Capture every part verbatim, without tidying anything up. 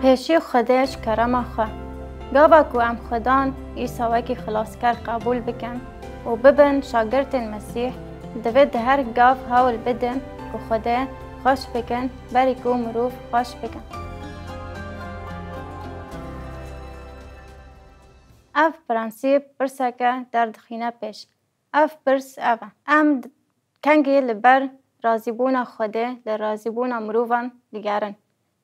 Pêşî Xwedê ji kerema xwe. Gava ku em Xudan Îsa wekî xilasker qebûl bikin û bibin şagirtên Mesîh, divê di her gav hewl bidin ku Xwedê xweş bikin, berî ku mirov xweş bikin. Ev prensîp pirseke derdixîne pêş. Ev pirs ev e. Em d-, kengî li ber razîbûna Xwedê li razîbûna mirovan digerin?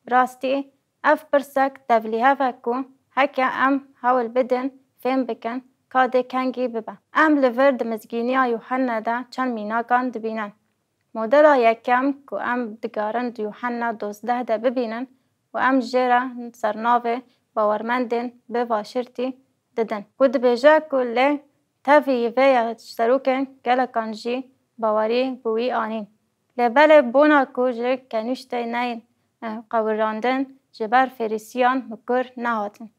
Bi rastî, ev pirsek tevlîhev e ku heke em hewl bidin fêm bikin, ka dê kengî bibe. Em li vir di Mizgîniya Yuhanna de çend mînakan dibînin. Modela yekem ku em digarin di Yuhanna dozdeh de bibînin û em jê re sernavê bawermendên bi vaşirtî didin, ku dibêje ku lê tevî vê ya serokên gelekan jî bawerî bi wî anîn. Lê belê bona ku ji kenîştê neyên, eh, qewirandin ji ber Fêrisiyan mikur nehatin.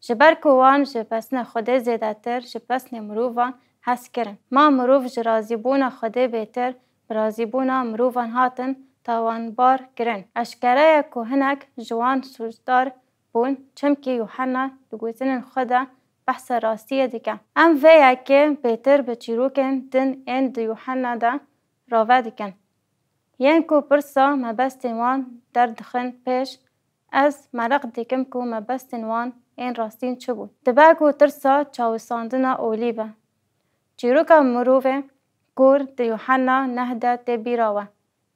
Ji ber ku wan ji pesnê Xwedê zêdetir ji pesnê mirovan hez kirin. Ma mirov ji razîbûna Xwedê bêtir bi razîbûna mirovan hatin tawanbar kirin. Eşkere ye ku hinek ji wan sûcdar bûn, çimkî Yuhanna di gotinên xwe de behsa rastiyê dike. Em vê yekê bêtir bi çîrokên din ên di Yuhanna de rave dikin. Yên ku pirsa mebestên wan derdixin pêş, ez mereq dikim ku mebestên wan ên rastîn çi bûn. Dibe ku tirsa çawisandina olî be. Çîroka mirovê kûr di Yuhanna neh de tê bîra we.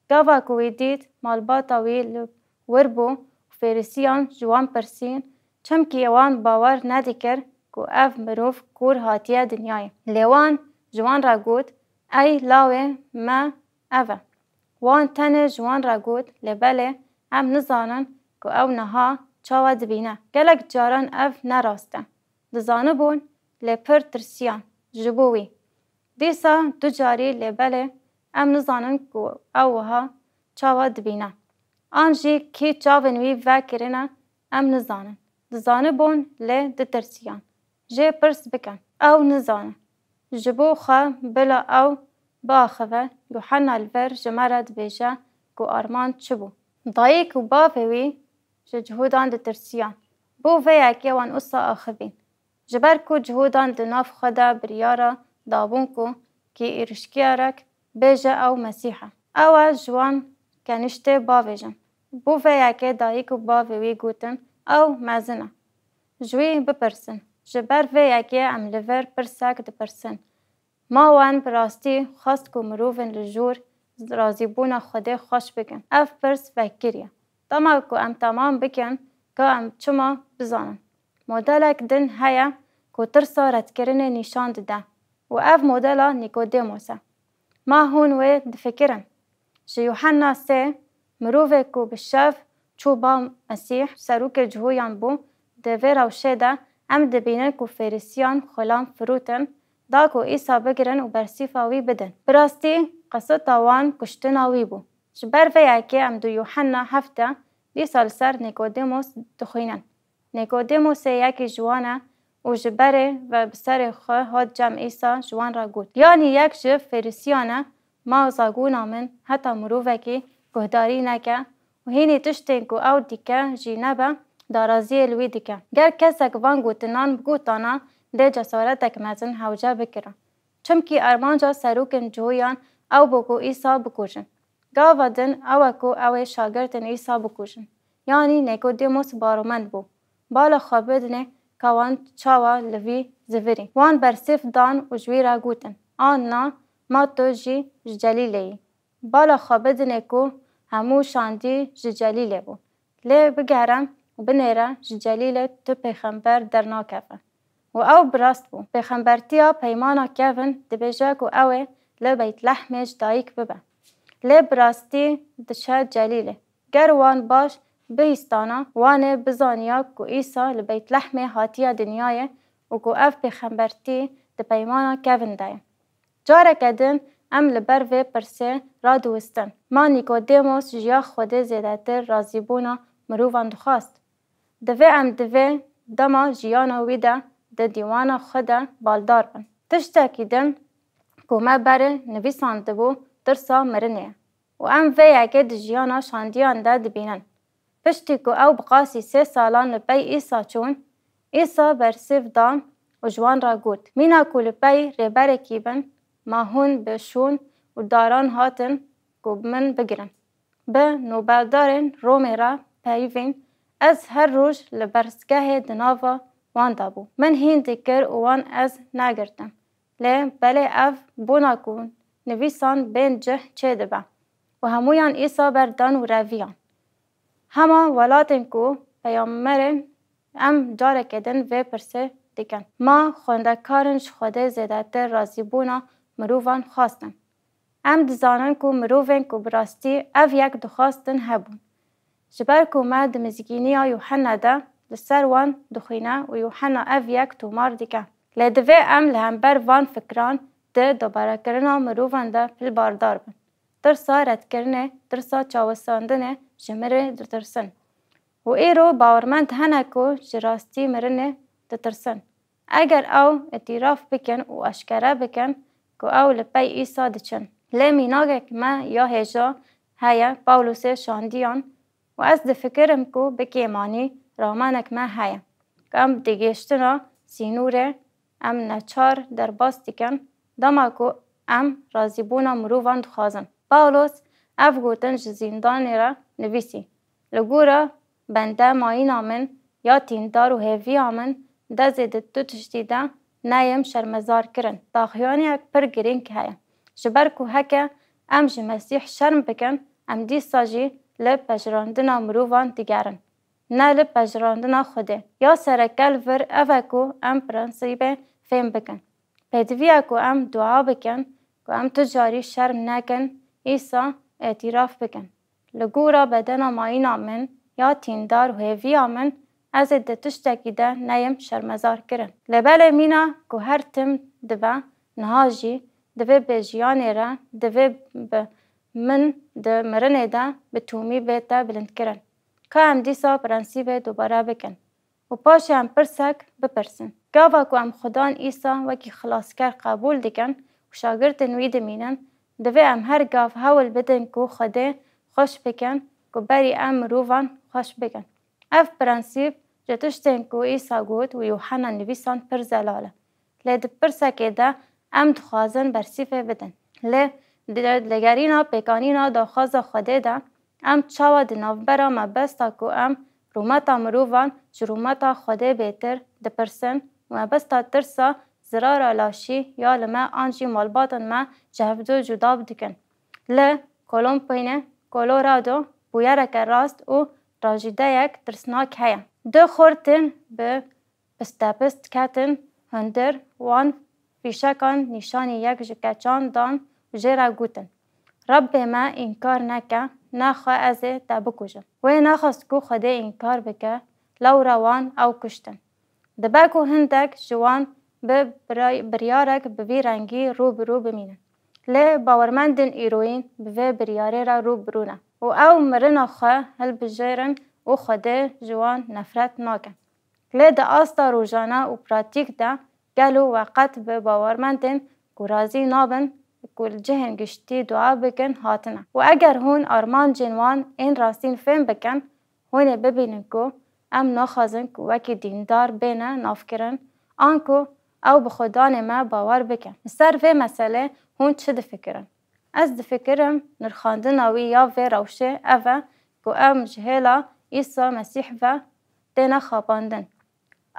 Gava ku wî dît malbata wî li wir bû û Fêrisiyan ji wan pirsîn, çimkî wan bawer nedikir ku ev mirov kûr hatiye dinyayê. Lê wan ji wan re got, Ey lawê me ev e. Wan tenê ji wan re got, Lê belê em nizanin ku ew niha çawa dibîne. Gelek caran ev ne rast e. Dizanibûn, lê pir tirsiyan ji bo wî. Dîsa du carî, Lê belê em nizanin ku ew wiha çawa dibîne. An jî kî çavên wî vekirine, em nizanin. Dizanibûn, lê ditirsiyan jê pirs bikin. Ew nizanin. Ji bo xwe bila ew biaxive, Yuhanna li vir ji me re dibêje ku armanc çi bû. Dayik û bavê wî ji Cihudan ditirsiyan. Bo vê yekê wan wisa axivîn. Ji ber ku Cihudan di nav xwe de biryara dabûn ku kî êrişkiyarek bêje ew Mesîh e. Ew e ji wan keniştê bavêjin. Bo vê yekê dayik û bavê wî gotin, Ew mezin e. Ji wî bipirsin. Ji ber vê yekê em li vir pirsek dipirsin. Ma wan bi rastî xwest ku mirovên li jor razîbûna Xwedê xweş bikin? Ev pirs vekiriye. Dema ku em temam bikin, ka em çima bizanin? Modelek din heye ku tirsa redkirinê nîşan dide û ev modela Nîkodêmos e. Ma hûn wê difikirin? Ji Yuhanna sê, mirovê ku bi şev çû ba Mesîh, serokê Cihoyan bû, di vê rewşê de em dibînin ku Fêrisiyan xulam firotin, da ku Îsa bigirin û bersîfa wî bidin. Bi rastî, qeseta wan kuştina wî bû. Ji ber vê yekê em di Yuhanna heft de dîsa li ser Nîkodêmos dixwînin. Nîkodêmosê yekî ji wan e û ji berê ve bi serê xwe hat cem Îsa ji wan re got, Yanî yek ji Fêrisiyan e, ma zagona min heta mirovekî guhdarî neke û hînî tiştên ku ew dike jî nebe, daraziyê li wî dike. Ger kesek van gotinan bigotana, dê cesaretek mezin hewce bikira. Çimkî armanca serokên Cihoyan ew bû ku Îsa bikujin. Gava din ew e ku ew ê şagirtên Îsa bikujin. Yanî Nîkodêmos baromend bû. Bala xwe bidinê ka wan çawa li vî zivirî. Wan bersîv dan û ji wî re gotin, An na, ma tu jî ji Celîlê yî. Bala xwe bidinê ku hemû şandî ji Celîlê bû. Lê bigere û binêre ji Celîlê tu pêxember dernakeve. Û ew bi rast bû. Pêxembertiya Peymana Kevin dibêje ku ew ê li Beytlehmê ji dayik bibe. Lê bi rastî diçe Celîlê. Ger wan baş bihîstana, wan ê bizaniya ku Îsa li Beytlehmê hatiye dinyayê û ku ev pêxembertî di Peymana Kevin de ye. Careke din em li ber vê pirsê radiwistin. Ma Nîkodêmos ji ya Xwedê zêdetir razîbûna mirovan dixwast? Divê em di vê dema jiyana wî de di dîwana xwe de baldar bin. Tiştekî din ku me berê nivîsandibû tirsa mirinê ye û em vê yekê di jiyana şandiyan de dibînin. Piştî ku ew bi qasî sê salan li pey Îsa çûn, Îsa bersîv dan û ji wan re got, Mîna ku li pey rêberekî bin, ma hûn bi şûn û daran hatin ku min bigirin. Bi nûberdarên Romê re peyivîn, ez her roj li bersgehê di nava wan de bûm. Min hîn dikir û wan ez negirtim. Lê belê ev bona ku nivîsan bên cih çêdibe û hemûyan Îsa berdan û reviyan. Hema welatên ku peyamberên em careke din vê pirsê dikin. Ma xwendekarên ji Xwedê zêdetir razîbûna mirovan xwestin? Em dizanin ku mirovên ku bi rastî ev yek dixwestin hebûn. Ji ber ku me di mizgîniya Yûhenna de li ser wan dixwîne û Yûhenna ev yek tomar dike. Lê divê em li hember van fikran di dobarekirina mirovan de pilbardar bin. Tirsa redkirinê, tirsa çawisandinê ji mirê ditirsin. Û îro bawermend hene ku ji rastî mirinê ditirsin. Eger ew îtiraf bikin û eşkere bikin ku ew li pey Îsa diçin. Lê mînakek me ya hêja heye, Pawlosê şandiyan û ez difikirim ku bi kêmanî ramenek me heye ku em digihiştina sînorê em neçar derbas dikin, dema ku em razîbûna mirovan dixwazin. Pawlos ev gotin ji zîndanê re nivîsî, Li gora bende mayîna min ya tîndar û hêviya min de zêde tu tiştî de neyêm şermezar kirin. Daxuyaniyek pir girîng heye. Ji ber ku heke em ji Mesîh şerm bikin, em dîsa jî li pejirandina mirovan digerin, ne li pejirandina Xwedê. Ya sereke li vir ev e ku em prensîbê fêm bikin. Pêdiviya ku em dua bikin, ku em tu carî şerm nekin, Îsa îtiraf bikin. Li gora bedena mayîna min ya tîndar û hêviya min, ez ê di tiştekî de neyêm şermezar kirin. Lê belê mîna ku her tim dibe, niha jî di vê bêjiyanê re divê bi min di mirinê de bi tûmî bête bilindkirin. Ka em dîsa prensîbê dubare bikin û paşê em pirsek bipirsin. Gava ku em Xudan Îsa wekî xilasker qebûl dikin û şagirtên wî dimînin, divê em her gav hewl bidin ku Xwedê xweş bikin, ku berî em mirovan xweş bikin. Ev prensîp ji tiştên ku Îsa got û Yûhenna nivîsand pir zelal e. Lê di pirsekê de em dixwazin bersîvê bidin. Lê di legerîna pêkanîna daxwaza Xwedê de, em çawa di navbera mebesta ku em rûmeta mirovan ji rûmeta Xwedê bêtir dipirsin û mebesta tirsa zirara laşî ya li me an jî malbatên me ji hevdu cuda dikin? Li Columbine, Colorado, bûyereke rast û trajîdeyek tirsnak heye. Du xortên bi pistepist ketin hundir, wan fîşekan nîşanî yek ji keçan dan û jê re gotin, Rebbê me, înkar neke, nexwe ez ê te bikujim. Wê nexwest ku Xwedê înkar bike, lewra wan ew kuştin. Dibe ku hindek ji wan bi biray-, biryarek bi vî rengî rû bi rû bimînin. Lê bawermendên îroyîn bi vê biryarê re rû bi rû ne û ew mirina xwe hilbijêrin û Xwedê ji wan nefret nake. Lê di asta rojane û pratîk de gelo we qet bi bawermendên ku razî nabin ku li cihên giştî dua bikin hatine? Û eger hûn armancên wan ên rastîn fêm bikin, hûn ê bibînin ku em naxwazin ku wekî dîndar bêne navkirin, an ku ew bi Xudanê me bawer bikin. Li ser vê meselê hûn çi difikirin? Ez difikirim nirxandina wî ya vê rewşê ev e ku em ji hêla Îsa Mesîh ve têne xapandin.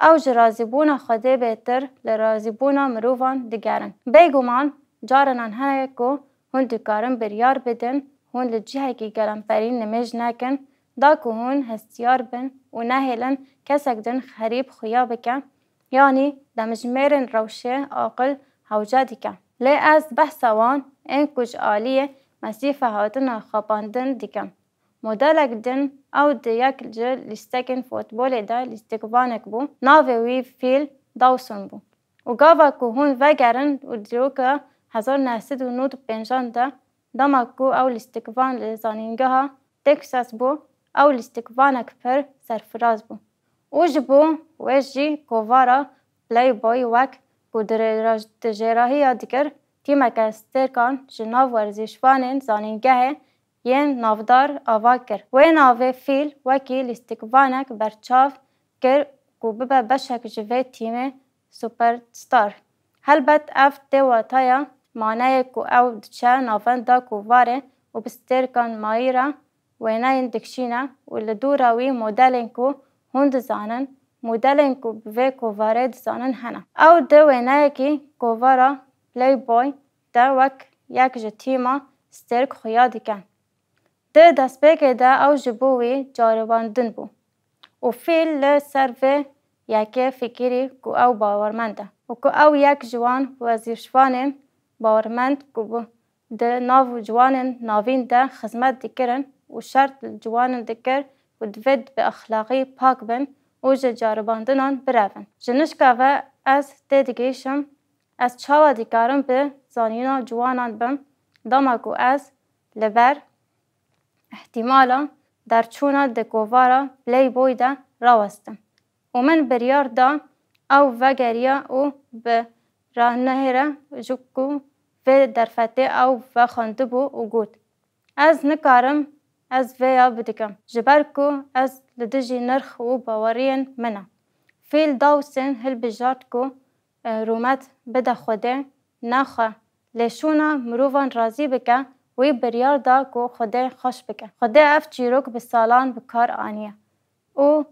Ew ji razîbûna Xwedê bêtir li razîbûna mirovan digerin. Bêguman carenan heye ku hûn dikarin biryar bidin, hûn li cihekî gelemperî nimêj nekin, da ku hûn hestiyar bin û nehêlin kesek din xerîb xuya bike, yanî demjimêrên rewşê aqil hewce dike. Lê ez behsa wan ên ku ji aliyê Mesîh ve hatine xapandin dikim. Modelek din ew di yek ji lîstekên futbolê de lîstikvanek bû. Navê wî Phil Dawson bû. Û gava ku hûn vegerin û dîroka hezar neh sed û nod û pêncan de, dema ku ew lîstikvan li zanîngeha Texas bû, ew lîstikvanek pir serfiraz bû. Û ji bo wê jî kovara Playboy wek ku di rê-, di jêrahiya dikir, tîmeke stêrkan ji nav werzîşvanên zanîngehê yên navdar ava kir. Wê navê Fîl wekî lîstikvanek berçav kir ku bibe beşek ji vê tîmê superstar. Helbet ev tê wataya maneyê ku ew diçe navenda kovarê û bi stêrkan mayî re wêneyên dikişîne û li dûra wî modelên ku hûn dizanin, modelên ku bi vê kovarê dizanin hene. Ew di wêneyekî kovara Playboy de wek yek ji tîma stêrk xuya dike. Di destpêkê de ew ji bo wî caribandin bû û Fîl li ser vê yekê fikirî ku ew bawermend e û ku ew yek ji wan wezîrvanên bawermend ku bû di nav ciwanên navîn de xizmet dikirin û şert li ciwanin dikir ku divê bi exlaqî pak bin û ji caribandinan birevin. Ji nişka ve ez têdigihîşim, ez çawa dikarim bi zanîna ciwanan bim, dema ku ez li ber îhtîmala derçûna di kovara Playboy de rawestim û min biryar da ew vegeriya û bi ranehêre ji ku vê derfetê ew vexwendibû û got, "Ez nikarim ez vêya bidikim, ji ber ku ez li dijî nirx û baweriyên min e." Fîl Dawson hilbijart ku, e, rûmet bide Xwedê, naxwe lêşûna mirovan razî bike, wî biryar da ku Xwedê xweş bike. Xwedê ev çîrok bi salan bi kar aniye û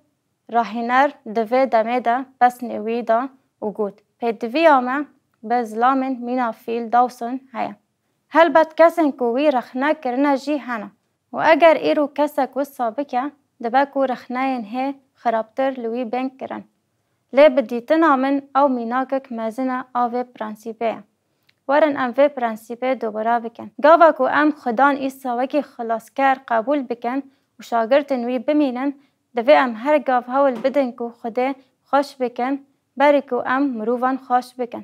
rahîner di vê demê de pesnê wî da û got, "Pêdiviya me bi zilamên mîna Fîl Dawson heye. Helbet kesên ku wî rexne kirine jî hene û eger îro kesek wisa bike, dibe ku rexneyên hê xirabtir li wî bên kirin. Lê bi dîtina min ew mînakek mezin e a vê prensîbê ye. Werin em vê prensîbê dobera bikin. Gava ku em Xudan Îsa wekî xilasker qebûl bikin û şagirtên wî bimînin, divê em her gav hewl bidin ku Xwedê xweş bikin, berî ku em mirovan xweş bikin."